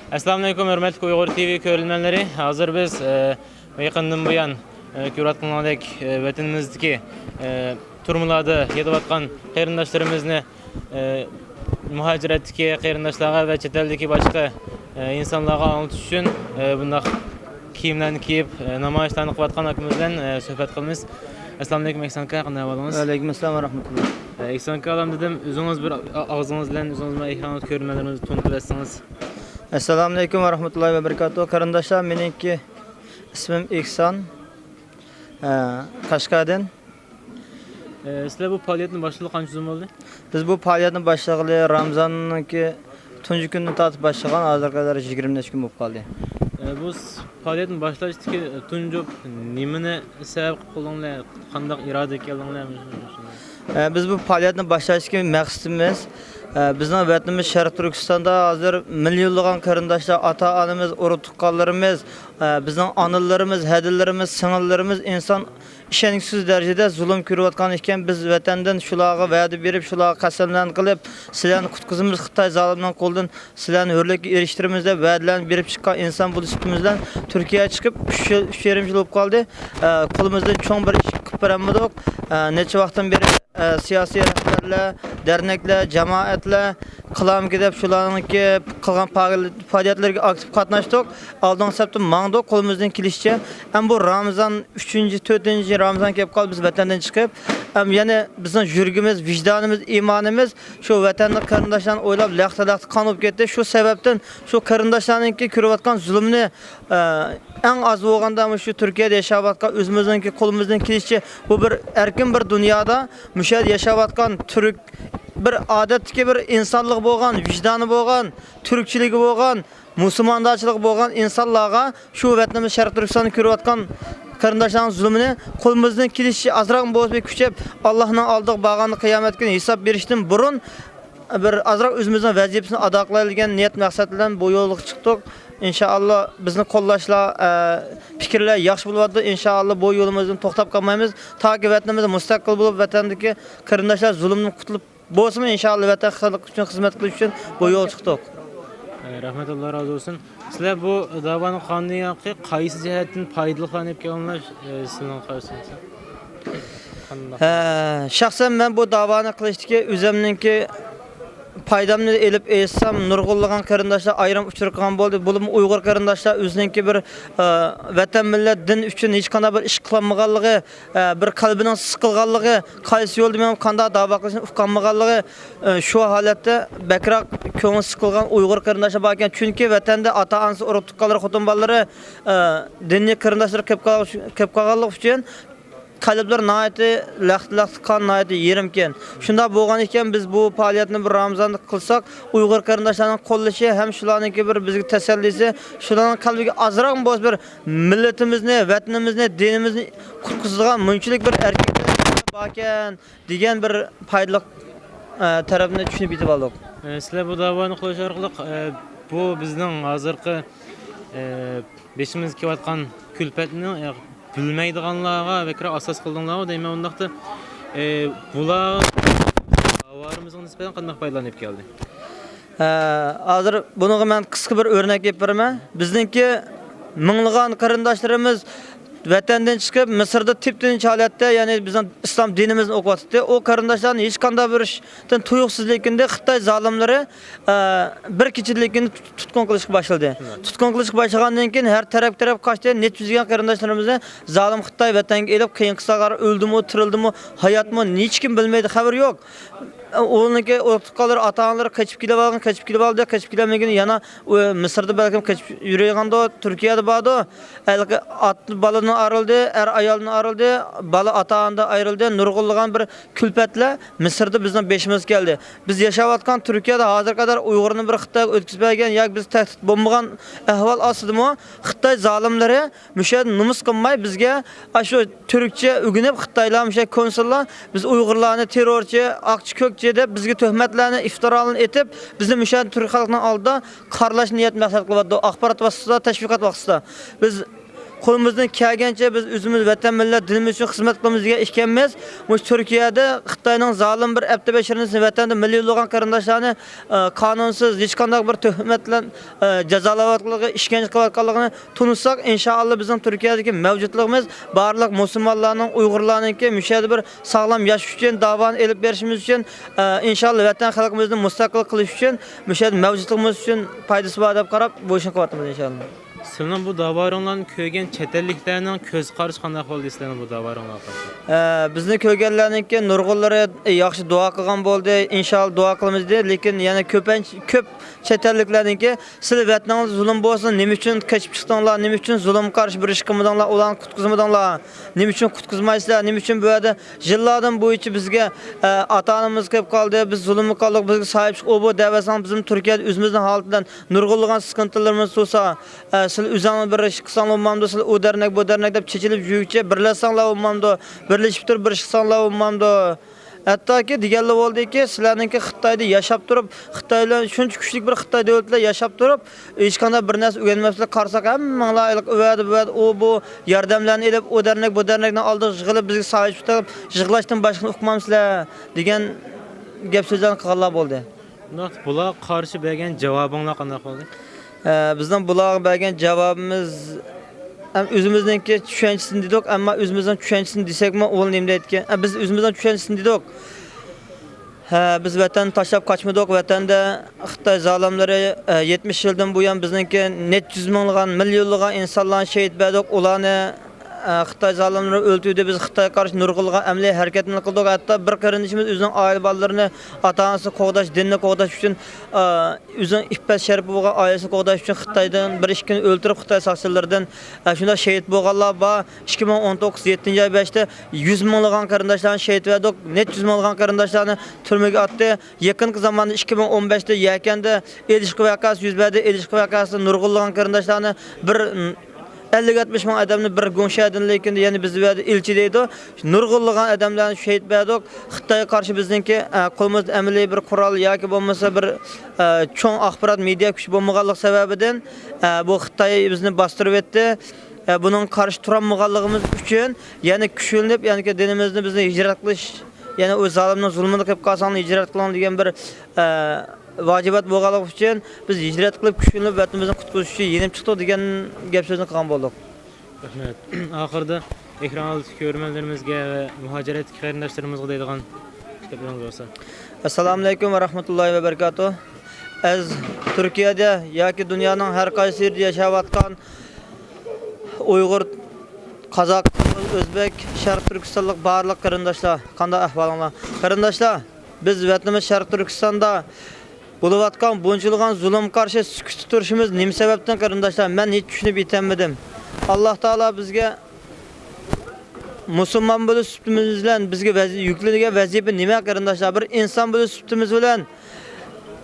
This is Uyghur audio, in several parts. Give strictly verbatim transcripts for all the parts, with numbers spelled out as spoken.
ئەسسالامۇئەلەيكۇم، ھۆرمەتلىك ئۇيغۇر تىۋى كۆرۈرمەنلىرى. ھازىر بىز، ئە، يېقىندىن بۇيان، ئە، كۆرۈۋاتقىنىڭدەك، ئە، ۋەتىنىمىزدىكى، ئە، تۈرمىلەردە ياتىۋاتقان قېرىنداشلىرىمىزنى، ئە، مۇھاجىرەتتىكى قېرىنداشلارغا ۋە چەت ئەلدىكى باشقا، ئە، ئىنسانلارغا ئاڭلىتىش ئۈچۈن، ئە، بۇنداق كىيىملەرنى كىيىپ، ئە، نامايىشلارنى قىلىۋاتقان ئاكىمىز بىلەن، ئە، سۆھبەت قىلىمىز. ئەسسالامۇئەلەيكۇم، ئەھسان ئاكا، قانداق ئەھۋالىڭىز؟ ۋەئەلەيكۇم ئەسسالام ۋە رەھمەتۇللا. ئە، ئەھسان ئاكا، ئالام دېدىم، ئۆزىڭىز بىر ئا-، ئاغزىڭىز بىلەن ئۆزىڭىز بىلەن ئېكرانغا كۆرۈرمەنلىرىمىزنى تونۇتۇپ ئەتسىڭىز. ئەسسالامۇئەلەيكۇم ۋە رەھمەتۇللاھى ۋە بەرىكاتۇھۇ. قېرىنداشلار، مېنىڭكى ئىسمىم ئېھسان. ئە، قەشقەردىن. ئە، سىلەر بۇ پائالىيەتنى باشلىغىلى قانچە زۇلۇم بولدى؟ بىز بۇ پائالىيەتنى باشلىغىلى رامىزاننىڭكى تۇنجى كۈنىدىن تارتىپ باشلىغان، ھازىرغا قەدەر يىگىرمە نەچچە كۈن بولۇپ قالدى. ئە، بۇ س-، پائالىيەتنى باشلاشتىكى، ئە، تۇنجى نېمىنى سەۋەب قىلىپ قىلدىڭلار؟ قانداق ئىرادە كەلدىڭلار؟ ئە، بىز بۇ پائالىيەتنى باشلاشتىكى مەقسىتىمىز، ئە، بىزنىڭ ۋەتىنىمىز شەرقىي تۈركىستاندا ھازىر مىليونلىغان قېرىنداشلار، ئاتا-ئانىمىز، ئۇرۇق-تۇغقانلىرىمىز، ئە، بىزنىڭ ئانىلىرىمىز، ھەدىلىرىمىز، سىڭىللىرىمىز ئىنسان ئىشەنگۈسىز دەرىجىدە زۇلۇم كۆرۈۋاتقان ئىكەن. بىز ۋەتەندىن شۇلارغا ۋەدە بېرىپ، شۇلارغا قەسەملەرنى قىلىپ، سىلەرنى قۇتقۇزىمىز خىتاي زالىمنىڭ قولىدىن، سىلەرنى ھۆرلۈككە ئېرىشتۈرىمىز دەپ ۋەدىلەرنى بېرىپ چىققان ئىنسان بولۇش سۈپىتىمىز بىلەن تۈركىيەگە چىقىپ ئۈچ يىل، ئۈچ يېرىم يىل بولۇپ قالدى. ئە، قولىمىزدىن چوڭ بىر ئىش قىلىپ بېرەلمىدۇق. ئە، نەچچە ۋاقىتتىن بېرى، ئە، سىياسىي رەھبەرلەر، دەرنەكلەر، جامائەتلەر، قىلارمىكىن دەپ شۇلارنىڭكى قىلغان پائال-، پائالىيەتلىرىگە ئاكتىپ قاتناشتۇق. ئالدىنقى سەپتە ماڭدۇق قولىمىزدىن كېلىشىچە. ئەمما بۇ رامىزان، ئۈچىنچى، تۆتىنچى رامىزان كېلىپ قالدى، بىز ۋەتەندىن چىقىپ. ئەمما يەنە بىزنىڭ يۈرىكىمىز، ۋىجدانىمىز، ئىمانىمىز شۇ ۋەتەندىكى قېرىنداشلارنى ئويلاپ لەختە-لەختە قان بولۇپ كەتتى. شۇ سەۋەبتىن شۇ قېرىنداشلارنىڭكى كۆرۈۋاتقان زۇلۇمىنى، ئە، ئەڭ ئاز بولغاندا مۇشۇ تۈركىيەدە ياشاۋاتقان، ئۆزىمىزنىڭكى قولىمىزدىن كېلىشىچە بۇ بىر ئەركىن بىر دۇنيادا مۇشۇ يەردە ياشاۋاتقان تۈرك، بىر ئادەتتىكى بىر ئىنسانلىقى بولغان، ۋىجدانى بولغان، تۈركچىلىكى بولغان، مۇسۇلماندارچىلىقى بولغان ئىنسانلارغا شۇ ۋەتىنىمىز شەرقىي تۈركىستاندا كۆرۈۋاتقان قېرىنداشلارنىڭ زۇلمىنى قولىمىزدىن كېلىشىچە ئازراقمۇ بولسا بىر كۈچەپ، ئاللاھنىڭ ئالدىغا بارغاندا قىيامەت كۈنى ھېساب بېرىشتىن بۇرۇن بىر ئازراق ئۆزىمىزنىڭ ۋەزىپىسىنى ئادا قىلايلى دېگەن نىيەت مەقسەت بىلەن بۇ يولغا چىقتۇق. ئىنشائاللا، بىزنى قوللاشلار، ئە، پىكىرلەر ياخشى بولۇۋاتىدۇ. ئىنشائاللا، بۇ يولىمىزدىن توختاپ قالمايمىز. تاكى ۋەتىنىمىز مۇستەقىل بولۇپ، ۋەتەندىكى قېرىنداشلار زۇلۇمدىن قۇتۇلۇپ بولسىمۇ، ئىنشائاللا، ۋەتەن خەلق ئۈچۈن خىزمەت قىلىش ئۈچۈن بۇ يولغا چىقتۇق. ئە، رەھمەت، ئاللا رازى بولسۇن. سىلەر بۇ داۋانىڭ قاندىن قايسى جەھەتتىن پايدىلىقلارنى ئېلىپ كەلدىڭلار، ئە، سىلەرنىڭ قارىشىڭىزچە؟ قانداق؟ ھە، شەخسەن مەن بۇ داۋانى قىلىشتىكى ئۆزۈمنىڭكى پايدامنى ئېلىپ ئېيتسام، نۇرغۇنلىغان قېرىنداشلار ئايرىم ئۇچۇر قىلغان بولدى. بولۇپمۇ ئۇيغۇر قېرىنداشلار ئۆزىنىڭكى بىر، ئە، ۋەتەن، مىللەت، دىن ئۈچۈن ھېچقانداق بىر ئىش قىلالمىغانلىقى، ئە، بىر قەلبىنىڭ سىقىلغانلىقى، قايسى يولدا مېڭىپ قانداق داۋا قىلىشنى ئۇقالمىغانلىقى، ئە، شۇ ھالەتتە بەكرەك كۆڭلى سىقىلغان ئۇيغۇر قېرىنداشلار باركەن. چۈنكى ۋەتەندە ئاتا-ئانىسى، ئۇرۇق-تۇغقانلىرى، خوتۇن بالىلىرى، ئە، دىنىي قېرىنداشلىرى كېلىپ قالغان-، كېلىپ قالغانلىقى ئۈچۈن قەلبلىرى ناھايىتى لەختە-لەختە قان، ناھايىتى يېرىمكەن. شۇنداق بولغان ئىكەن، بىز بۇ پائالىيەتنى بىر رامىزاندا قىلساق، ئۇيغۇر قېرىنداشلارنىڭ قوللىشى ھەم شۇلارنىڭكى بىر بىزگە تەسەللىسى، شۇلارنىڭ قەلبىگە ئازراقمۇ بولسا بىر مىللىتىمىزنى، ۋەتىنىمىزنى، دىنىمىزنى قۇتقۇزىدىغان مۇنچىلىك بىر ئەركەك باركەن دېگەن بىر پايدىلىق، ئە، تەرەپنى چۈشىنىپ يېتىپ ئالدۇق. ئە، سىلەر بۇ داۋانى قىلىش ئارقىلىق، ئە، بۇ بىزنىڭ ھازىرقى، ئە، بېشىمىزغا كېلىۋاتقان كۈلپەتنى، ئە، بىلمەيدىغانلارغا بەكرەك ئاساس قىلدىڭلارغۇ دەيمەن. ئۇنداقتا، ئە، بۇلار داۋانىمىزغا نىسبەتەن قانداق پايدىلارنى ئېلىپ كەلدى؟ ھە، ھازىر بۇنىڭغا مەن قىسقا بىر ئۆرنەك ئېلىپ بېرىمەن. بىزنىڭكى مىڭلىغان قېرىنداشلىرىمىز ۋەتەندىن چىقىپ، مىسىردا تىپتىنچ ھالەتتە، يەنى بىزنىڭ ئىسلام دىنىمىزنى ئوقۇۋاتاتتى. ئۇ قېرىنداشلارنى ھېچقانداق بىر ئىشتىن تۇيۇقسىزلىكىندە خىتاي زالىملىرى، ئە، بىر كېچىدىلىكىندە تۇت-، تۇتقۇن قىلىشقا باشلىدى. تۇتقۇن قىلىشقا باشلىغاندىن كېيىن ھەر تەرەپ-تەرەپ قاچتى. نەچچە يۈزلىگەن قېرىنداشلىرىمىزنى زالىم خىتاي ۋەتەنگە ئېلىپ، قىيىن قىستاقلارغا ئۆلدىمۇ، تىرىلدىمۇ، ھاياتمۇ، ھېچكىم بىلمەيدۇ، خەۋىرى يوق. ئۇنىڭكى ئۇرۇق-تۇغقانلىرى، ئاتا-ئانىلىرى قېچىپ كېلىۋالغان، قېچىپ كېلىۋالدى، قېچىپ كېلەلمىگىنى يەنە ئۇ مىسىردا بەلكىم قېچىپ يۈرىدىغاندۇ، تۈركىيەدە باردۇ. ھېلىقى ئات بالىدىن ئايرىلدى، ئەر ئايالدىن ئايرىلدى، بالا ئاتا-ئانىدىن ئايرىلدى. نۇرغۇنلىغان بىر كۈلپەتلەر مىسىردا بىزنىڭ بېشىمىزغا كەلدى. بىز ياشاۋاتقان تۈركىيەدە ھازىرغا قەدەر ئۇيغۇرنى بىر خىتايغا ئۆتكۈزۈپ بەرگەن ياكى بىز تەھدىت بولمىغان ئەھۋال ئاستىدىمۇ خىتاي زالىملىرى مۇشۇ يەردە نومۇس قىلماي بىزگە ئاشۇ تۈركچە ئۆگىنىپ، خىتايلار مۇشۇ كونسۇللار بىز ئۇيغۇرلارنى تېررورچى، ئاقچى، كۆكچى دەپ بىزگە تۆھمەتلەرنى، ئىفتىرالارنى ئېتىپ، بىزنى مۇشۇ يەردە تۈرك خەلقىنىڭ ئالدىدا قارىلاش نىيەت مەقسەت قىلىۋاتىدۇ. ئاخبارات ۋاسىتىسىدا، تەشۋىقات ۋاسىتىسىدا. بىز قولىمىزدىن كەلگەنچە بىز ئۆزىمىز ۋەتەن، مىللەت، دىنىمىز ئۈچۈن خىزمەت قىلىمىز دېگەن ئىكەنمىز. مۇشۇ تۈركىيەدە خىتاينىڭ زالىم بىر ئەپتى بەشىرىنى ۋەتەندە مىليونلىغان قېرىنداشلارنى، ئە، قانۇنسىز، ھېچقانداق بىر تۆھمەت بىلەن، ئە، جازالاۋاتقانلىقى، ئىشكەنجە قىلىۋاتقانلىقىنى تونۇساق، ئىنشائاللا بىزنىڭ تۈركىيەدىكى مەۋجۇتلۇقىمىز بارلىق مۇسۇلمانلارنىڭ، ئۇيغۇرلارنىڭكى مۇشۇ يەردە بىر ساغلام ياشاش ئۈچۈن، داۋانى ئېلىپ بېرىشىمىز ئۈچۈن، ئە، ئىنشائاللا ۋەتەن خەلقىمىزنى مۇستەقىل قىلىش ئۈچۈن مۇشۇ يەردە مەۋجۇتلۇقىمىز ئۈچۈن پايدىسى بار دەپ قاراپ، بۇ ئىشنى قىلىۋاتىمىز ئىنشائاللا. سىلىنىڭ بۇ داۋالىرىڭلارنى كۆرگەن چەت ئەللىكلەرنىڭ كۆز قارىشى قانداق بولدى سىلەرنىڭ بۇ داۋالىرىڭلارغا قارشى؟ ئە، بىزنى كۆرگەنلەرنىڭكى نۇرغۇنلىرى، ئە، ياخشى دۇئا قىلغان بولدى، ئىنشائاللا دۇئا قىلىمىز دېدى. لېكىن يەنە كۆپەنچە، كۆپ چەت ئەللىكلەرنىڭكى، سىلەر ۋەتىنىڭىزدە زۇلۇم بولسا، نېمە ئۈچۈن قېچىپ چىقتىڭلار؟ نېمە ئۈچۈن زۇلۇمغا قارشى بىر ئىش قىلمىدىڭلار؟ ئۇلارنى قۇتقۇزمىدىڭلار؟ نېمە ئۈچۈن قۇتقۇزمايسىلەر؟ نېمە ئۈچۈن بۇ يەردە يىللاردىن بويىچە بىزگە، ئە، ئاتا-ئانىمىز قېلىپ قالدى، بىز زۇلۇمغا قالدۇق، بىزگە ساھىب چىق، ئۇ بۇ دەۋەرسەڭ، بىزمۇ تۈركىيەدە ئۆزىمىزنىڭ ھالىتى بىلەن نۇرغۇنلىغان سىكىنتىلىرىمىز تۇرسا، ئە، سىلەر ئۆزۈڭلار بىر ئىش قىلساڭلار بولمامدۇ، سىلەر ئۇ دەرنەك، بۇ دەرنەك دەپ چېچىلىپ يۈرگۈچە بىرلەشسەڭلار بولمامدۇ، بىرلىشىپ تۇرۇپ بىر ئىش قىلساڭلار بولمامدۇ؟ ھەتتاكى دېگەنلەر بولدىكى، سىلەرنىڭكى خىتايدا ياشاپ تۇرۇپ، خىتاي بىلەن شۇنچە كۈچلۈك بىر خىتاي دۆلىتى بىلەن ياشاپ تۇرۇپ، ھېچقانداق بىر نەرسە ئۆگەنمەپسىلەر. قارىساق، ھەممىڭلار ھېلىقى ئۇ يەردە، بۇ يەردە، ئۇ بۇ ياردەملەرنى ئېلىپ، ئۇ دەرنەك، بۇ دەرنەكنىڭ ئالدىغا يىغىلىپ، بىزگە ساھىب چىقىپ يىغلاشتىن باشقىنى ئۇقمامسىلەر دېگەن گەپ سۆزلەرنى قىلغانلار بولدى. بۇنداق بۇلارغا قارشى بەرگەن جاۋابىڭلار قانداق بولدى؟ ئە، بىزنىڭ بۇلارغا بەرگەن جاۋابىمىز، ھەم ئۆزىمىزنىڭكى چۈشەنچىسىنى دېدۇق، ئەمما ئۆزىمىزنىڭ چۈشەنچىسىنى دېسەكمۇ، ئۇ نېمە دەيدىكەن؟ ئە، بىز ئۆزىمىزنىڭ چۈشەنچىسىنى دېدۇق. ھە، بىز ۋەتەننى تاشلاپ قاچمىدۇق، ۋەتەندە خىتاي زالىملىرى، ئە، يەتمىش يىلدىن بۇيان بىزنىڭكى نەچچە يۈز مىڭلىغان، مىليونلىغان ئىنسانلارنى شېھىت بەردۇق، ئۇلارنى، ئە، خىتاي زالىملىرى ئۆلتۈردى، بىز خىتايغا قارشى نۇرغۇنلىغان ئەمەلىي ھەرىكەتنى قىلدۇق. ھەتتا بىر قېرىندىشىمىز ئۆزىنىڭ ئائىلە بالىلىرىنى، ئاتا-ئانىسىنى قوغداش، دىننى قوغداش ئۈچۈن، ئە، ئۆزىنىڭ ئىپپەت شەرىپى بولغان ئائىلىسىنى قوغداش ئۈچۈن خىتايدىن بىر ئىككى كۈن ئۆلتۈرۈپ، خىتاي ساقچىلىرىدىن، ئە، شۇنداق شېھىت بولغانلار بار. ئىككى مىڭ ئون توققۇز يەتتىنچى ئاي بەشتە يۈز مىڭلىغان قېرىنداشلارنى شېھىت بەردۇق، نەچچە يۈز مىڭلىغان قېرىنداشلارنى تۈرمىگە ئاتتى. يېقىنقى زاماندا ئىككى مىڭ ئون بەشتە يەكەندە ئېلىشقا ۋەقەسى يۈز بەردى. ئېلىشقا ۋەقەسىدە نۇرغۇنلىغان قېرىنداشلارنى بىر، ئەللىك يەتمىش مىڭ ئادەمنى بىر گۇڭشەدىن، لېكىن يەنە بىز بۇ يەردە ئىلچى دەيدۇ. نۇرغۇنلىغان ئادەملەرنى شېھىت بەردۇق. خىتايغا قارشى بىزنىڭكى، ئە، قولىمىزدا ئەمەلىي بىر قورال ياكى بولمىسا بىر، ئە، چوڭ ئاخبارات مېدىيا كۈچى بولمىغانلىق سەۋەبىدىن، ئە، بۇ خىتاي بىزنى باستۇرۇۋەتتى. ئە، بۇنىڭغا قارشى تۇرالمىغانلىقىمىز ئۈچۈن يەنە كۈچلىنىپ، يەنىكى دىنىمىزنى بىزنى ھىجرەت قىلىش، يەنە ئۇ زالىمنىڭ زۇلمىنى قىلىپ قالساڭلار ھىجرەت قىلىڭ دېگەن بىر، ئە، ۋاجىبات بولغانلىقى ئۈچۈن بىز ھىجرەت قىلىپ كۈچلىنىپ ۋەتىنىمىزنى قۇتقۇزۇش ئۈچۈن يېنىپ چىقتۇق دېگەن گەپ سۆزنى قىلغان بولدۇق. رەھمەت. ئاخىرىدا ئېكران ئالدىدىكى كۆرۈرمەنلىرىمىزگە ۋە مۇھاجىرەتتىكى قېرىنداشلىرىمىزغا دەيدىغان گەپلىرىڭىز بولسا. ئەسسالامۇئەلەيكۇم ۋە رەھمەتۇللاھى ۋە بەرىكاتۇھ. ئەز تۈركىيەدە ياكى دۇنيانىڭ ھەر قايسى يېرىدە ياشاۋاتقان ئۇيغۇر، قازاق، قىرغىز، ئۆزبېك، شەرقىي تۈركىستانلىق بارلىق قېرىنداشلار، قانداق ئەھۋالىڭلار؟ قېرىنداشلار، بىز ۋەتىنىمىز شەرقىي تۈركىستاندا بولۇۋاتقان بۇنچىلىغان زۇلۇمغا قارشى سۈكۈتتە تۇرۇشىمىز نېمە سەۋەبتىن، قېرىنداشلار؟ مەن ھېچ چۈشىنىپ يېتەلمىدىم. ئاللا تائالا بىزگە مۇسۇلمان بولۇش سۈپىتىمىز بىلەن، بىزگە ۋەزى-، يۈكلىنىدىگەن ۋەزىپە نېمە، قېرىنداشلار؟ بىر ئىنسان بولۇش سۈپىتىمىز بىلەن،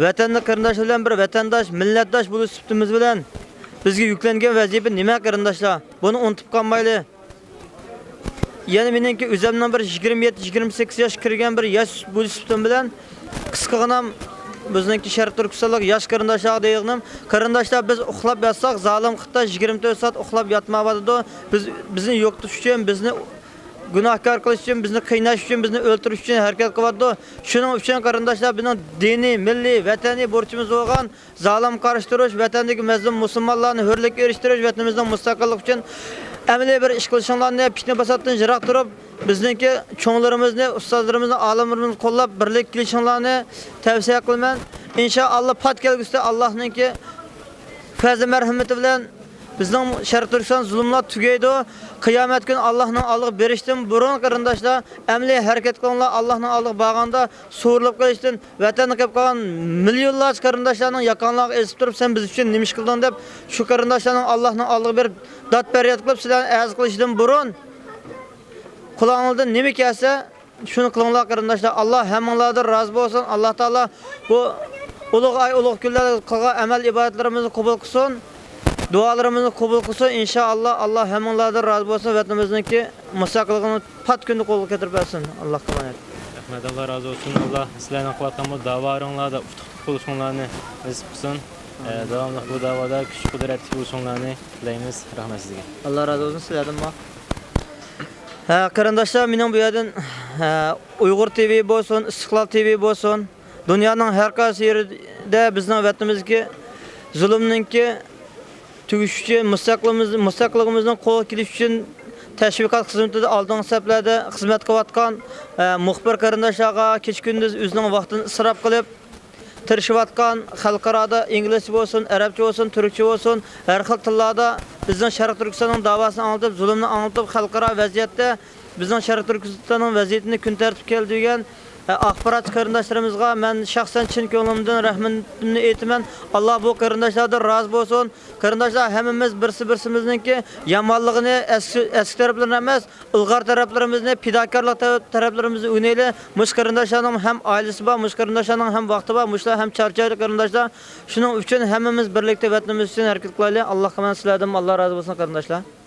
ۋەتەندە قېرىنداشلار بىلەن بىر ۋەتەنداش، مىللەتداش بولۇش سۈپىتىمىز بىلەن بىزگە يۈكلەنگەن ۋەزىپە نېمە، قېرىنداشلار؟ بۇنى ئۇنتۇپ قالمايلى. يەنە مېنىڭكى ئۆزۈمنىڭ بىر يىگىرمە يەتتە، يىگىرمە سەككىز ياش كىرگەن بىر ياش بولۇش سۈپىتىم بىلەن، قىسقىغىنە بىزنىڭكى شەرقىي تۈركىستانلىق ياش قېرىنداشلارغا دەيدىغىنىم، قېرىنداشلار، بىز ئۇخلاپ ياتساق، زالىم خىتاي يىگىرمە تۆت سائەت ئۇخلاپ ياتمايۋاتىدۇ. بىز، بىزنى يوقىتىش ئۈچۈن، بىزنى گۇناھكار قىلىش ئۈچۈن، بىزنى قىيناش ئۈچۈن، بىزنى ئۆلتۈرۈش ئۈچۈن ھەرىكەت قىلىۋاتىدۇ. شۇنىڭ ئۈچۈن، قېرىنداشلار، بىزنىڭ دىنىي، مىللىي، ۋەتەنىي بۇرچىمىز بولغان زالىمغا قارشى تۇرۇش، ۋەتەندىكى مەزلۇم مۇسۇلمانلارنى ھۆرلۈككە ئېرىشتۈرۈش، ۋەتىنىمىزنىڭ مۇستەقىللىقى ئۈچۈن ئەمەلىي بىر ئىش قىلىشىڭلارنى، پىتنە-پاساتتىن يىراق تۇرۇپ، بىزنىڭكى چوڭلىرىمىزنى، ئۇستازلىرىمىزنى، ئالىملىرىمىزنى قوللاپ بىرلىككە كېلىشىڭلارنى تەۋسىيە قىلىمەن. ئىنشائاللا، پات كەلگۈسىدە ئاللانىڭكى پەزلى مەرھىمىتى بىلەن بىزنىڭ شەرقىي تۈركىستان زۇلۇملار تۈگەيدۇ. قىيامەت كۈنى ئاللانىڭ ئالدىغا بېرىشتىن بۇرۇن، قېرىنداشلار، ئەمەلىي ھەرىكەت قىلىڭلار. ئاللانىڭ ئالدىغا بارغاندا سورۇلۇپ قېلىشتىن، ۋەتەندە قېلىپ قالغان مىليونلارچە قېرىنداشلارنىڭ ياقاڭلارغا ئېزىپ تۇرۇپ، سەن بىز ئۈچۈن نېمە ئىش قىلدىڭ دەپ، شۇ قېرىنداشلارنىڭ ئاللانىڭ ئالدىغا بېرىپ داد پەرياد قىلىپ، سىلەرنى ئەزا قىلىشىدىن بۇرۇن، قۇلاقىڭلاردىن نېمە كەلسە، شۇنى قىلىڭلار، قېرىنداشلار. ئاللا ھەممىڭلاردىن رازى بولسۇن. ئاللا تائالا بۇ ئۇلۇغ ئاي، ئۇلۇغ كۈنلەردە قىلغان ئەمەل ئىبادەتلىرىمىزنى قوبۇل قىلسۇن. دۇئالىرىمىزنى قوبۇل قىلسۇن. ئىنشائاللا، ئاللا ھەممىڭلاردىن رازى بولسۇن. ۋەتىنىمىزنىڭكى مۇستەقىللىقىنى پات كۈندە قولغا كەلتۈرۈپ بەرسۇن. ئاللاھقا ئامانەت. رەھمەت، ئاللا رازى بولسۇن. ئاللا سىلەرنىڭ قىلىۋاتقان بۇ داۋالىرىڭلاردا ئۇتۇقلۇق بولۇشۇڭلارنى نېسىپ قىلسۇن. ئە، داۋاملىق بۇ داۋادا كۈچ قۇدرەتلىك بولۇشۇڭلارنى تىلەيمىز. رەھمەت سىزگە. ئاللا رازى بولسۇن سىلەردىنمۇ. ھە، قېرىنداشلار، مېنىڭ بۇ يەردىن، ھە، ئۇيغۇر تىۋى بولسۇن، ئىستىقلال تىۋى بولسۇن، دۇنيانىڭ ھەر قايسى يېرىدە بىزنىڭ ۋەتىنىمىزدىكى زۇلۇمنىڭكى تۈگىشى ئۈچۈن، مۇستەقىلىمىز-، مۇستەقىللىقىمىزنىڭ قولغا كېلىشى ئۈچۈن تەشۋىقات خىزمىتىدە ئالدىنقى سەپلەردە خىزمەت قىلىۋاتقان، ھە، مۇخبىر قېرىنداشلارغا كېچە-كۈندۈز ئۆزىنىڭ ۋاقتىنى ئىسراپ قىلىپ، تىرىشىۋاتقان، خەلقئارادا ئىنگلىزچە بولسۇن، ئەرەبچە بولسۇن، تۈركچە بولسۇن، ھەر خىل تىللاردا بىزنىڭ شەرقىي تۈركىستاننىڭ داۋاسىنى ئاڭلىتىپ، زۇلۇمنى ئاڭلىتىپ، خەلقئارا ۋەزىيەتتە بىزنىڭ شەرقىي تۈركىستاننىڭ ۋەزىيىتىنى كۈن تەرتىپكە كەلتۈرگەن، ئە، ئاخباراتچى قېرىنداشلىرىمىزغا مەن شەخسەن چىن كۆڭلۈمدىن رەھمىتىمنى ئېيتىمەن. ئاللا بۇ قېرىنداشلاردىن رازى بولسۇن. قېرىنداشلار، ھەممىمىز بىرسى بىرسىمىزنىڭكى يامانلىقىنى، ئەسكى، ئەسكى تەرەپلىرىنى ئەمەس، ئىلغار تەرەپلىرىمىزنى، پىداكارلىق تەرەپ-، تەرەپلىرىمىزنى ئۆگىنەيلى. مۇشۇ قېرىنداشلارنىڭ ھەم ئائىلىسى بار، مۇشۇ قېرىنداشلارنىڭ ھەم ۋاقتى بار، مۇشۇلار ھەم چارچايدۇ قېرىنداشلار. شۇنىڭ ئۈچۈن ھەممىمىز بىرلىكتە ۋەتىنىمىز ئۈچۈن ھەرىكەت قىلايلى. ئاللاغا ئامانەت، سىلەردىنمۇ ئاللا رازى بولسۇن قېرىنداشلار.